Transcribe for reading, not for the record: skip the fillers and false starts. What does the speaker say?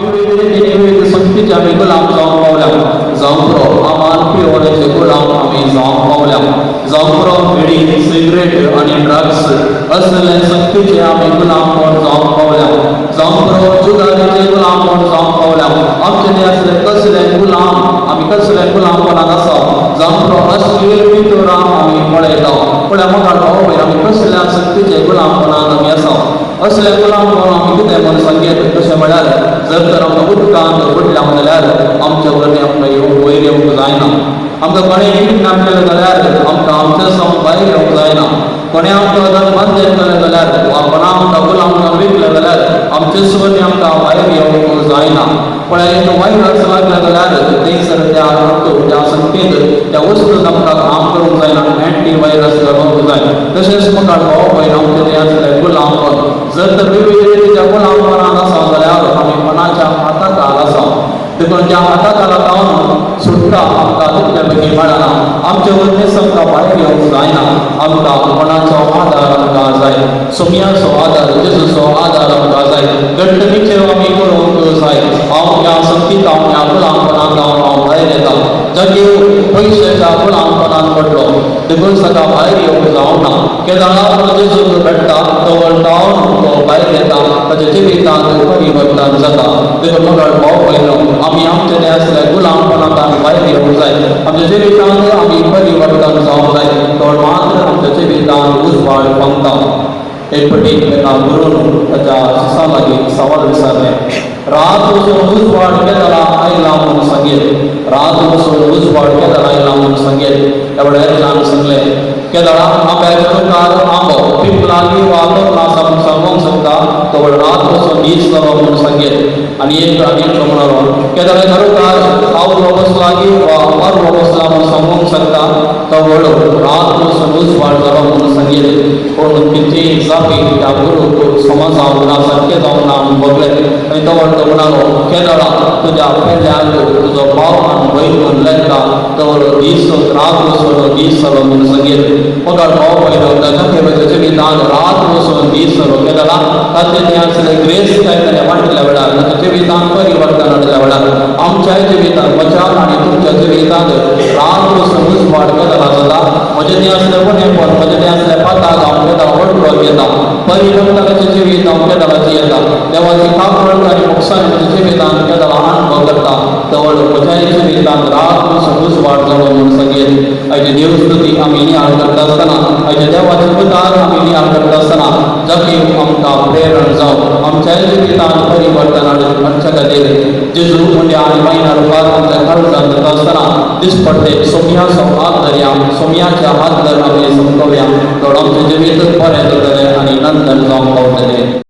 विविध रितीन विविध संगतीचे आमी गुलाम जावंक पावल्या. जावंक पुरो आमान पियोवण्याचे गुलाम आमी जावंक पावल्या. जावंक पुरो बिडी, सिगरेट आनी ड्रग्स असले संगतीचे आमी गुलाम म्हूण जावंक पावल्या. जावंक पुरो जुगारीचे गुलाम म्हूण जावंक पावल्या. आमचे ते असले कसले गुलाम, आमी कसले गुलामपणात आसा. जावंक पुरो अश्लील पितुरां आमी पळयता. पूण मोगाळ भाव भयण, आमी कसल्या सक्तीचे गुलामपणात आमी आसा? असले गुलाम म्हणून आमी कितें म्हणून सांगयेत? तशें म्हळ्यार जर तर आमकां उदकांत बुडल्या जाल्यार आमच्या वरवीं आमकां येवंक, वयर येवंक जायना. आमकां कोणें किडनॅप केलें जाल्यार आमकां आमच्या सावन भायर येवंक जायना. कोणें आमकां धर्मांतर केलें जाल्यार वा कोणा आमकां गुलाम जावन विकलें जाल्यार आमचे वरवीं आमकां भायर येवंक जायना. पण एक व्हायरस लागलें जाल्यार थंयसर त्या त्या संकेत त्या वस्तूत आमकां काम करूंक जायना, अँटी व्हायरस घालूंक जाय. तशेंच मुखार भाव भयण, आमचे ते आसले गुलामपण, जर तर विविध रितीच्या गुलामपणान आसा जाल्यार आमी कोणाच्या हाताखाल आसा. देखून त्या हाताखाला जावन सुटका आमकां तितल्या बेगीन मेळना. आमचे वरवीं आमकां भायर येवंक जायना. आमकां कोणाचो आदार आमकां जाय? सोमयाचो आदार, जेजूचो आदार आमकां जाय. घट्ट निश्चय आमी करूंक जाय, हांव ह्या संगीत, हांव ह्या गुलामपणांत हांव हांव भायर येता. जागेर पयशाच्या गुलामपणांत पडलो, देखून ताका भायर येवंक जावना. केदाळा जेजूक भेट्टा तो वळटावन तो भायर येता, ताच्या जिवितांत परिवर्तन जाता. देखून मोगाळ भाव भयणो, आमी आमचे ते आसले गुलामपणांत आमी भायर येवंक जाय. आमच्या जिवितांत आमी परिवर्तन जावंक जाय, तो मात्र आमच्या जिवितांत उजवाड पांगता. एक पटी एका गुरून ताच्या शिसां लागीं सवाल विचारलें, रात वचून उजवाड केदळा आयला म्हणून सांगेल? रात वचून उजवाड केदळा आयला म्हणून सांगेल? एवढ्या एकल्यान सांगलें, केदळा आंब्याच्या रुखार आंबो पिकला वा तोरला आसा म्हणून सांगूंक शकता, तो रात वचून दीस जालो म्हणून सांगेल. आनी एक आनी एकलो म्हणालो, केदळा एका रुखार आवलो बसला वा पारवो बसला म्हणून सांगूंक शकता, तो रात वचून उजवाड जालो म्हणून सांगेल. पूण तिची जापी त्या गुरूक समज जावंक ना, सारकें जावंक ना म्हणून बगले. आनी तो तो म्हणालो, केदळा तुज्या पेल्याक तुजो भाव आनी भयण म्हणून लेखता, तो दीस रात वचून दीस जालो म्हणून सांगेल. मोगाळ भाव भयण, ताच्या जिवितांत रात वचून दीस जालो. केदळा ताचे तें आसले ग्रेस काय ताणें वांटिल्ल्या वेळार, ताच्या जिवितांत परिवर्तन हाडल्या वेळार. आमच्या जिवितांत, म्हज्या आनी तुमच्या जिवितांत रात वचून उजवाड केदळा जाता? म्हजें तें आसलें उणेपण, म्हजें तें आसलें पाताक हांव केदळा वळखून येता? परिवर्तनाचें जिवीत हांव केदळाचें येता? देवाची काकूळट आनी मोगसाण म्हज्या जिवितांत केदळा अणभव करता, तवळ म्हज्या जिवितांत रात वचून उजवाड जालो म्हणून सांगेल. आयचे देवस्तुती आमी नियाळ करता आसतना, आयच्या देवाचे उदार आमी नियाळ करता आसतना, जाकी आमकां प्रेरण जावं, आमच्या जिवितांत परिवर्तन हाडच्या खातीर जेजू मुंड्या आनी मायना रुपार आमच्या काळजांत जाता आसतना दिसपडटे सोमयाचो हात धरया, सोमयाच्या हात धर आमी समजोवया, तर आमचें जिवीत बरें जातलें आनी नंदन जावंक पावतलें.